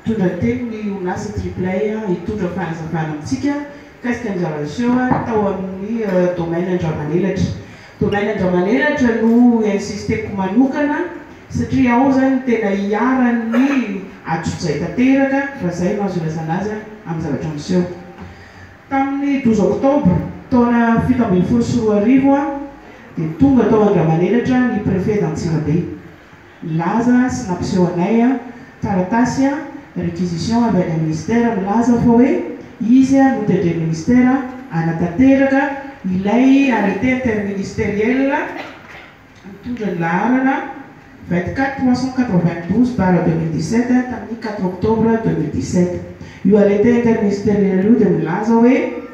Mitondra teny ny orinasa Triplay hitondra fanazavana amintsika mikasika ny zava-niseho tao amin'ny domaine Andramanelatra. Domaine Andramanelatra no insisteko manokana satria ao izany no tena iharan'ny atsojay tanteraka raha izay no azo ilazana azy amin'ny zavatra miseho. Tamin'ny 12 oktobra taona 2017 dia tonga tao Andramanelatra ny Préfet d'Antsirabe. Nilaza sy nampiseho anay taratasy réquisition avy any amin'ny ministère milaza fa hoe izy no tendren'ny ministère hanatanteraka ilay arrêté interministériel mitondra ny laharana 24 392 barre 2017 tamin'ny 4 octobre 2017. Io arrêté interministériel io dia milaza hoe.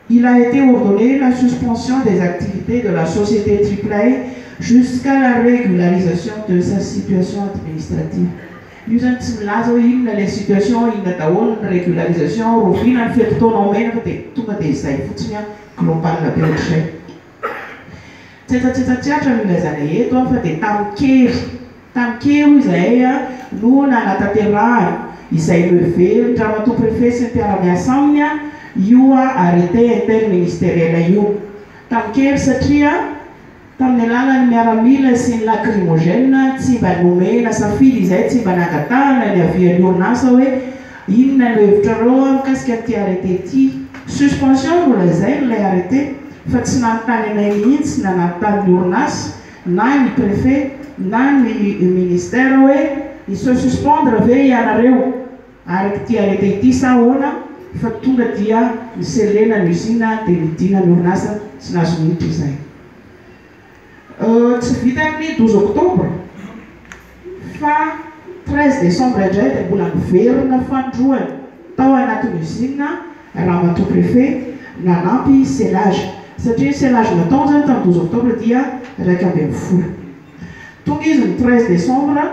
Il a été ordonné la suspension des activités de la société Triplay jusqu'à la régularisation de sa situation administrative. Io zany tsy milaza hoe inona ilay situation, inona daholo ny régularisation, rahoviana ny fe-potoana omena fa dia tonga dia izay fotsiny an, global be ohatr'izay. Tsetsatsetsa tsy Atra no ilazana eto fa dia tamin-kery, tamin-kery hoy izahay no nanatanterahana izay noheverin-dRamatoa Préfet sy ny mpiara-miasa aminy io arrêté interministériel io. Tamin-kery satria tamin'ny alalan'ny miaramila sy ny lacrymogène tsy mba nomena safidy izahay, tsy mba nangatahana ny avian'ny orinasa hoe inona no hevitrareo mikasika an'ity arrêté ity. Suspension no lazain'ilay arrêté. fa tsy nanontany anay mihitsy na nanontany ny orinasa na ny préfet na ny ministère hoe hi se suspendre ve ianareo araka ity arrêté ity sa ahoana fa tonga dia ni-sceller-na ny usine dia nidina ny orinasa tsy nahazo minitra izahay. Tsy vitan'ny 12 octobre fa 13 décembre indray dia mbola niverina fanindroany tao anatin'ny usine Ramatoa Préfet nanampy scellage satria ny scellage nataony izany tamin'ny 12 octobre dia 11. Tonga izy ny 13 décembre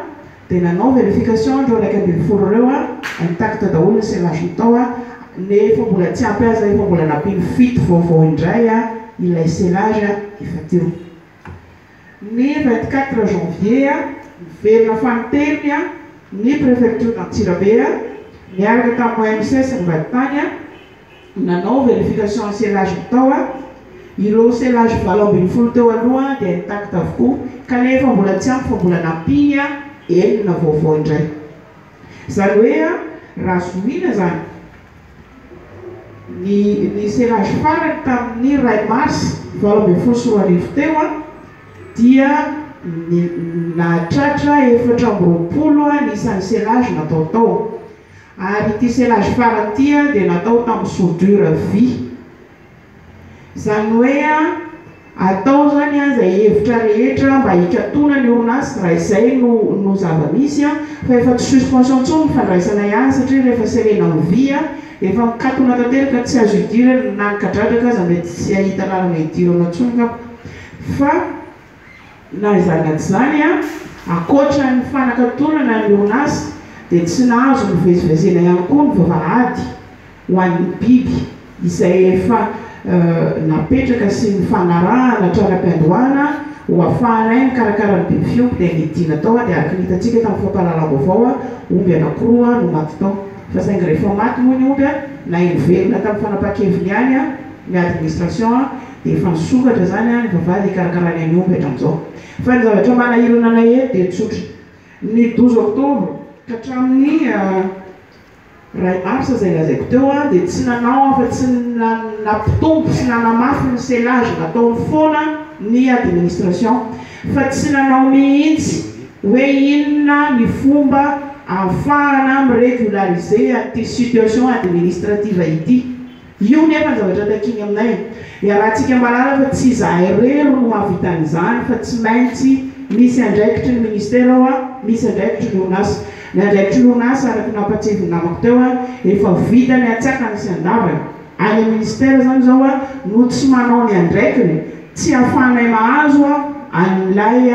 dia nanao vérification ireo 11 ireo intact daholo ny scellage natao nefa mbola tsy ampy aza efa mbola nampiany fito vaovao indray ilay scellage efa teo. Ny 24 janvier, niverina fanintelony ny Préfecture d'Antsirabe niaraka tamin'ny OMC sy ny vadintany nanao vérification ny scellage natao. Ireo scellage 18 teo aloha dia intact avokoa kanefa mbola tsy ampy fa mbola nampiany enina vaovao indray. Izany hoe raha zohiana izany ny ny scellage farany tamin'ny iray mars 2018 teo dia ny nahatratra 24 ny isan'ny scellage natao tao ary ity scellage farany ity dia natao tamin'ny soudure vy. Izany hoe atao izany izay hevitra rehetra mba hikatona ny orinasa raha izay no no zava-misy fa efa tsy suspension intsony ny fandraisanay azy satria rehefa serena amin'ny vy efa mikatona tanteraka tsy azo idirana na ny kadradraka aza mety tsy hahita lalana hidirana intsony angamba fa na izany na tsy izany ankoatra ny fanakatonana ny orinasa dia tsy nahazo nivezivezena ihany koa ny vavahady ho an'ny biby izay efa napetraka sy nifanarahana hatrany am-piandohana ho afahanay mikarakara ny biby fiompy dia nidina tao dia araka ny hitantsika tamin'ny fampahalalam-baovao omby anankiroa no maty tao fa saingy rehefa maty moa ny omby na niverina tamin'ny fanapahan-keviny ihany ny administration dia efa nisokatra izany ny vavahady hikarakarana ny omby hatramin'izao fa ny zavatra manahirana anay eto dia tsotra ny 12 octobre ka hatramin'ny Iray marsa izay lazaiko teo dia tsy nanao afa-tsy ny nampitombo sy nanamafy ny scellage nataony foana ny administration fa tsy nanao mihitsy hoe inona ny fomba ahafahana mi-regulariser an'ity situation administrative ity. Io nefa ny zavatra takiany aminay. Iarahantsika mahalala fa tsy izahay irery no mahavita an'izany fa tsy maintsy misy andraikitry ny ministera ao, misy andraikitry ny orinasa. Ny andraikitry ny orinasa araka ny nampatsiahivin'ny namako teo, efa vita ny antsakany sy andavany. Any amin'ny ministera izany izao no tsy manao ny andraikiny, tsy ahafahanay mahazo an'ilay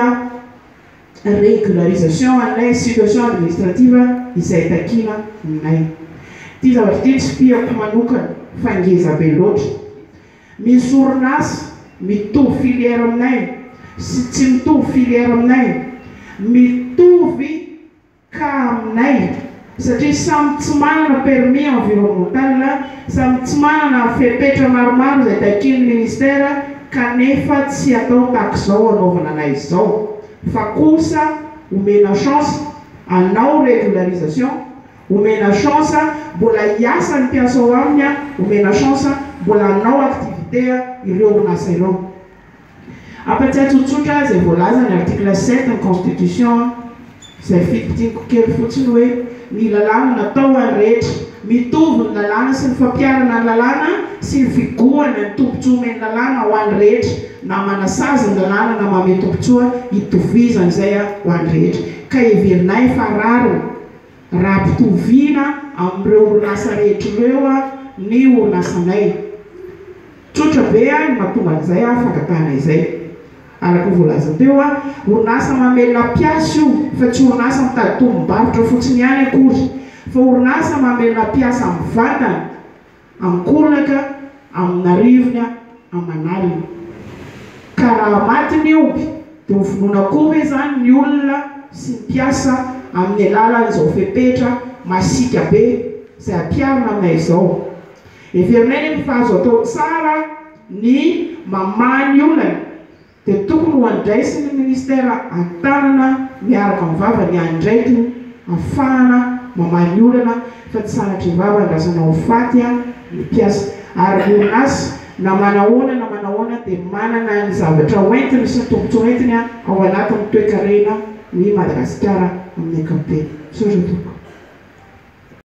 régularisation an'ilay situation administrative izay takiana aminay. Ity zavatra ity tsy pihako manokana fa ngeza be loatra. Misy orinasa mitovy filière aminay sy tsy mitovy filière aminay. Mitovy cas aminay satria samy tsy manana permis environnemental, samy tsy manana fepetra maromaro izay takian'ny ministère kanefa tsy atao tahak'izao anaovana anay izao fa kosa omena chance hanao régularisation, omena chance mbola hiasa ny mpiasa ao aminy, omena chance mbola hanao activité ireo orinasa ireo. Ampatsiahy tsotsotra izay voalazan'ny article 7 ny constitution izay fintiniko kely fotsiny hoe ny lalàna natao ho an'ny rehetra, mitovy ny lalàna sy ny fampiharana ny lalàna sy ny figohana ny tombontsoa omen'ny lalàna ho an'ny rehetra na manasazy ny lalàna na manome tombontsoa hitovizana izay ho an'ny rehetra ka heverinay fa rariny raha ampitoviana amin'ireo orinasa rehetra ireo ny orinasanay. Tsotra be ny mahatonga an'izay fangatahana izay. Araka ny voalaza teo, orinasa mamelona mpiasa io fa tsy orinasa mitady tombom-barotra fotsiny ihany akory fa orinasa mamelona mpiasa mivantana, ankolaka, amin'arivony aman'alina. Ka raha maty ny omby dia ho vonoina koa ve izany ny olona sy ny mpiasa amin'ny alalan'izao fepetra masiaka be izay ampiharina aminay izao? Heverinay nefa fa azo atao tsara ny mamaha ny olana dia tokony ho andraisin'ny ministera an-tanana miaraka amin'ny vava ny andraikiny afahana mamaha ny olana fa tsy sanatria vava andrasana ho faty ny mpiasa ary ny orinasa na manahoana na manahoana dia manana ny zavatra hoentiny sy ny tombotsoa entiny ao anatin'ny toekarena ny Madagasikara amin'ny ankapobeny. Misaotra tompoko.